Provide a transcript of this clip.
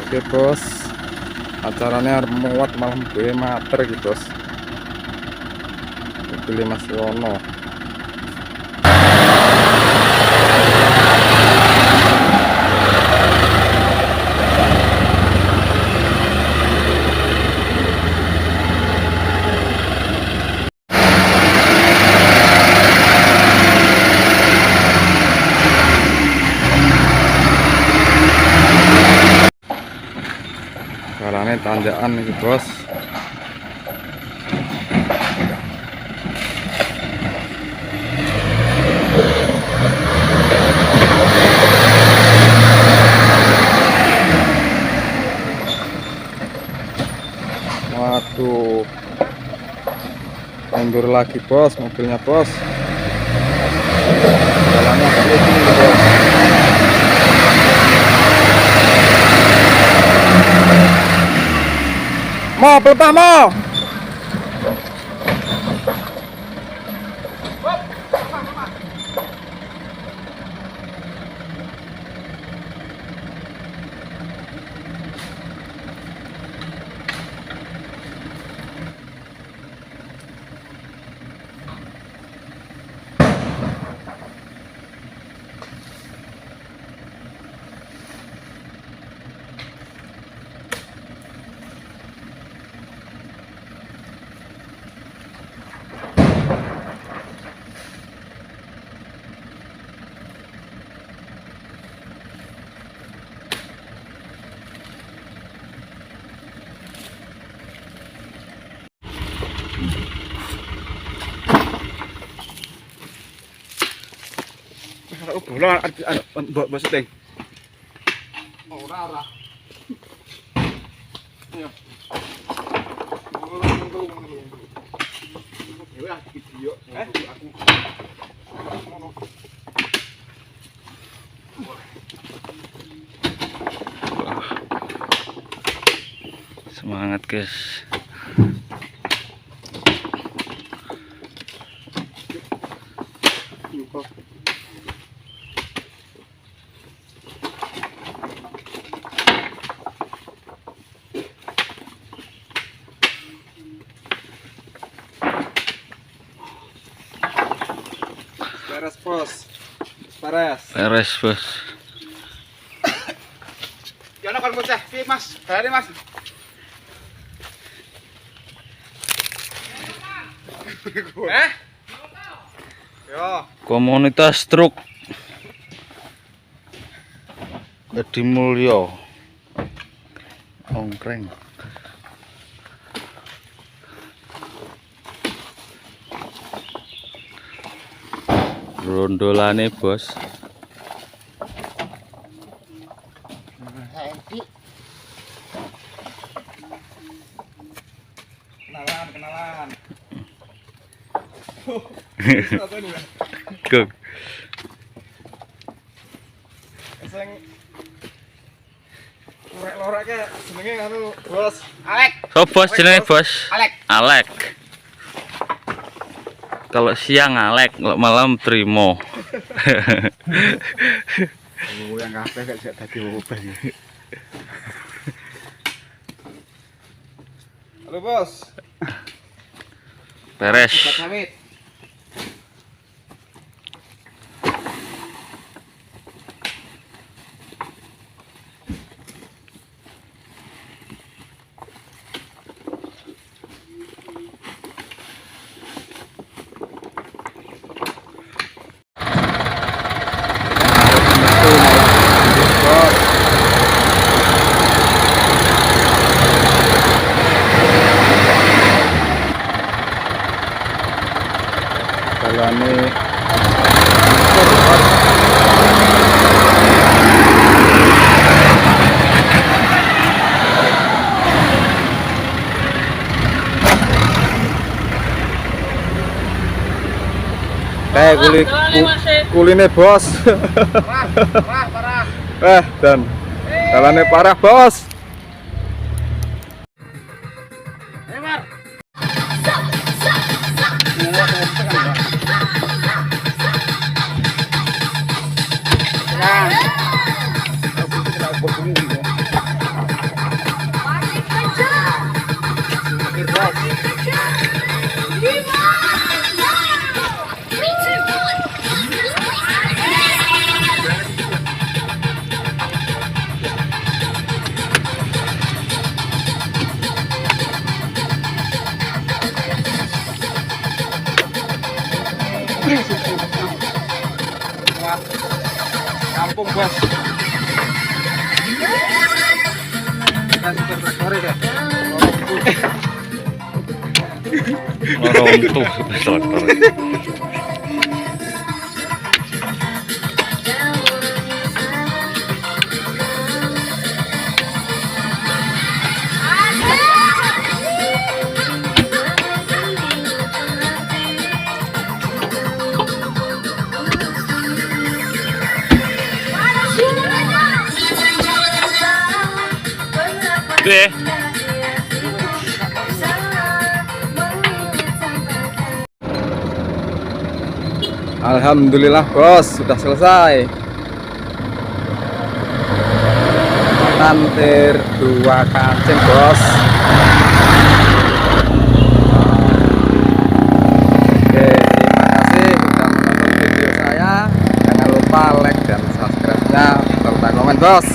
Oke bos, acaranya arep muat malah gue mater gitu bos. Mobilnya Mas Yono. Jalannya tanjakan nih bos. Waduh, mundur lagi bos, mobilnya bos. Jalannya agak licin nih, bos. Mau pelepah mau. Bola mbok mbok syuting. Ora ora. Iya. Aku. Semangat guys. Beres bos. Beres. Beres bos. Ya ana kon bocah piye Mas? Barane Mas. Eh? Yo. Komunitas truk Edi Mulyo Ongkreng. Rondolane bos. Kenalan, kenalan. Go. Sing lorek-lorek ke jenenge anu, Bos. Alek, So bos jenenge bos. Alek. Alek. Kalau siang Alek, kalau malam Trimo. Oh, yang kabeh gak sik dadi obah iki. Halo, Bos. Beres. Sawit. Bos. Jalane lumpur, Bos. Kayak kuli kuline bos. Parah, parah, parah. Eh, dan jalannya parah bos. Eh, Mar. Rampung, Bos. Kita supir traktore deh. Runtuh traktor. Oke. Alhamdulillah bos, sudah selesai. Tantir 2 kancing bos. Oke, terima kasih sudah menonton video saya. Jangan lupa like dan subscribe-nya serta komen bos.